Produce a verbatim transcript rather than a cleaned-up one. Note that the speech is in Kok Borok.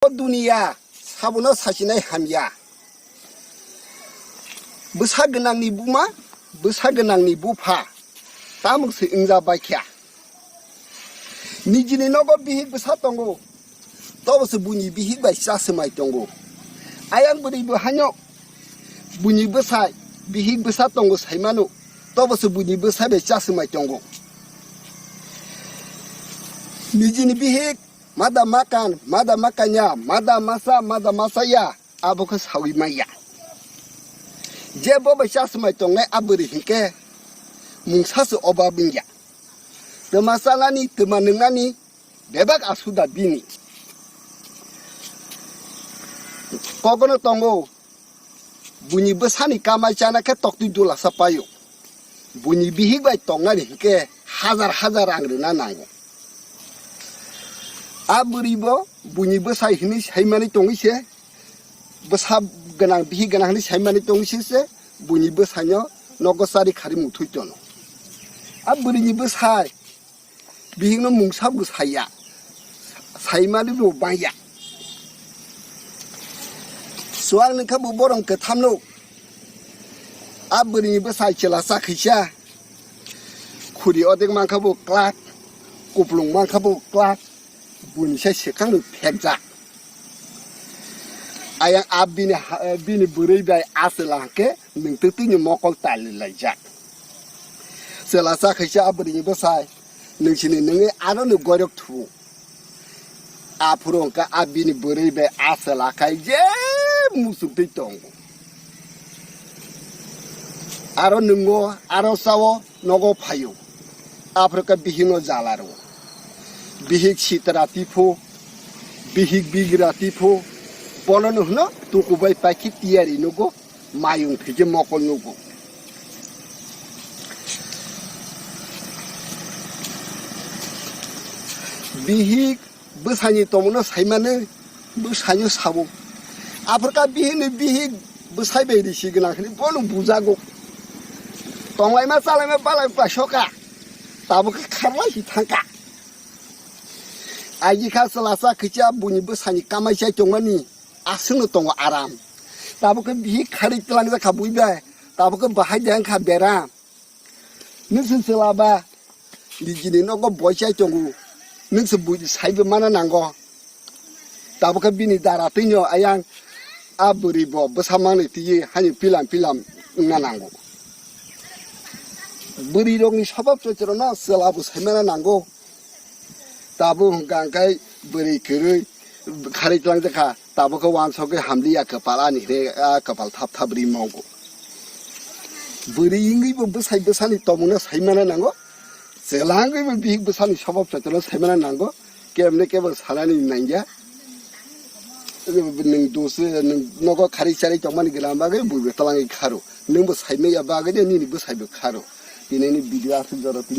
Duniya sabono sachinai hamya. Bwsa gwnangni buma, bwsa gwnangni bupha, tamung se wngja baikha. Nijini nogo bihik bwsa tongo, tobo se buini bihik bai cha swmai tongo. Ayang bwrwi bo haino buini bwsai bihik bwsa tongo saimano, tobo se buini bwsai bai cha swmai tongo. Nijini bihik mada makan, mada makanya, mada masa, mada masaya, abo khe sawi maya. Je bo bai cha swmai tongnai a bwrwi hinkhe mungsa se obab wngya. Twma chanani, twma nwngnani bebak asuda bini. Kokono tongo, buini bwsani kamai chana khe toktwi dulasa paio. Buini bihik bai tongnani hinkhe hajar hajar rang rwna nango. A bwrwi bo buini bwsai hinwi saimani tongwi se, bwsa gwnang, bihik gwnang hinwi saimani tongwi se, se buini bwsaino nogo chari khari muthwi tono. A bwrwini bwsai bihikno mungsa bo saiya, saimani bo bangya. Chuwak nungkha bo borong kwthamno, a bwrwini bwsai chwla cha khaisa, khuri odek mankha bo klak, kuplung mankha bo klak, buini sai swkangno phekjak. Ayang a bini ha-, bini bwrwi bai a chwla hwnkhe nwng twtwini mokol tali laijak. Chwla cha khaisa a bwrwini bwsai, nwng sini nungwi ano ni goirok thubu. Aphuru hwnkhe a bini bwrwi bai a chwla khai je muchungtwi tongo. Aro nungo, aro chao, nogo phaio. Aphuru khe bihikno jala rwo. Bihik sitra tipho, bihik bigra tipho, bonono hwno tuku bai paikhe tiyari nugo, mayung thwikhe mokol nugo. Bihik bwsani tongmano saimano, bwsaino sabo. Aphuru khe bihikni bihik bwsai bai risi gwnang hinwi bono bujago. Tonglaima chalaima balai pasoka. Tabuk khe kharlai si thangka. Aji kha chwla cha khaisa buini bwsani kamai chai tongmani aswkno tongo aram. Tabuk khe bihik khari twlang jakha bui bai. Tabuk khe bahai de wngkha beram. Nwng se chwla ba, nijini nogo boi chai tongo, nwng se buini saibo mana nango. Tabuk khe bini dara twino ayang a bwrwi bo bwsa manwi twiwi haino pilam pilam wngna nango. Bwrwi rokni swbab choitrono chwla bo saimana nango. Tabuk hwnkha hwnkhe bwrwi kwrwi kharwi tlang jakha, tabuk khe uansukgwi hamliya kwpal ani hwnwi a kwpal thap thap ri mokgo. Bwrwi wngwi bo bwsai bwsani tongmungno saimana nango, chwla wngwi bo bihik bwsani swbab choitrono saimana nango, kebengno kebo sanani nangya. Nwng dos, nwng nogo kharwi charwi tongmani gwnang bagwi bwrwi twlangwi kharo, nwngbo saimaya bagwi nini bwsaibo kharo. Tini ni video aswk jora tini.